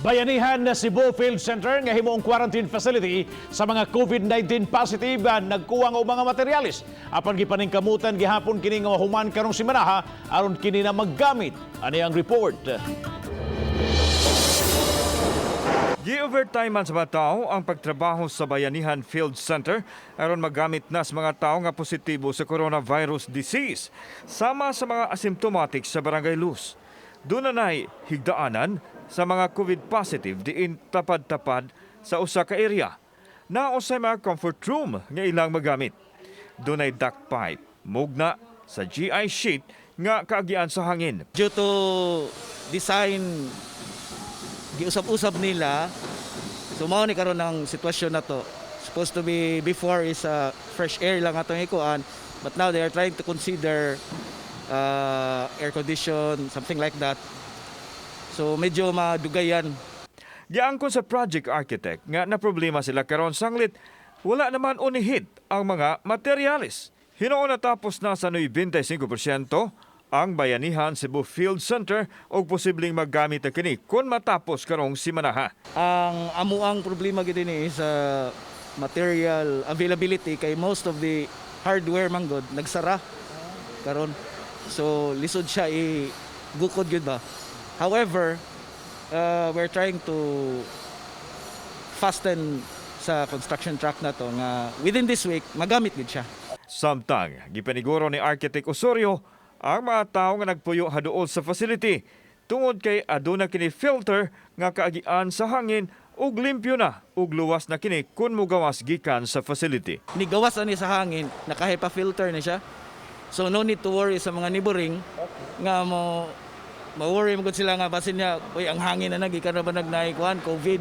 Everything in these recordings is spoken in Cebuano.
Bayanihan na Cebu Field Center nga himuong quarantine facility sa mga COVID-19 positive, nagkuwang og mga materyales. Apan gipaningkamutan gihapon kini nga mahuman karong simanaha aron kini na maggamit. Ani ang report. Gi-overtime man sa mga tao ang pagtrabaho sa Bayanihan Field Center aron magamit na sa mga tao nga positibo sa coronavirus disease sama sa mga asymptomatic sa Barangay Luz. Duna nay higdaanan sa mga COVID positive diin tapad-tapad sa usa ka area. Naa usay mga comfort room nga ilang magamit. Dunay duct pipe, mugna sa GI sheet nga kaagian sa hangin. Due to design, giusab-usab nila, so mao ni karon ang sitwasyon na to. Supposed to be before is fresh air lang atong ikuan, but now they are trying to consider air condition, something like that. So medyo madugayan. Giangkon sa project architect nga na problema sila karon sanglit wala naman unihit ang mga materyales. Hinuon natapos na sa 95% ang Bayanihan Cebu Field Center og posibleng maggamit na kini kung matapos karong simanaha. Ang amuang problema gid ni is material availability kay most of the hardware manggod nagsara karon. So lisod siya i gukod gyud ba. However, we're trying to fasten sa construction track na to nga within this week magamit gid siya. Samtang gipaniguro ni Architect Osorio ang mga tawo nga nagpuyo haduol sa facility tungod kay aduna kini filter nga kaagian sa hangin ug limpyo na ug luwas na kini kun mugawas gikan sa facility. Ni gawas ani sa hangin, naka-HEPA filter ni siya. So no need to worry sa mga neighboring nga mo ma-worry mo gud sila nga basin niya, "Uy, ang hangin na nagikan na ba nagnaay kuan COVID?"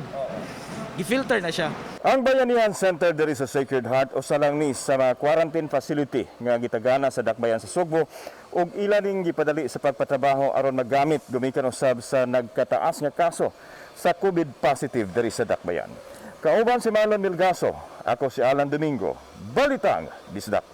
Gi-filter na siya. Ang Bayanihan Center diri sa Sacred Heart usa lang ni sa mga quarantine facility nga gitagana sa dakbayan sa Sugbo ug ila ning gipadali sa pagpatrabaho aron magamit gumikan usab sa nagkataas nga kaso sa COVID positive diri sa dakbayan. Kauban si Marlon Milgaso, ako si Alan Domingo. Balitang Bisdak.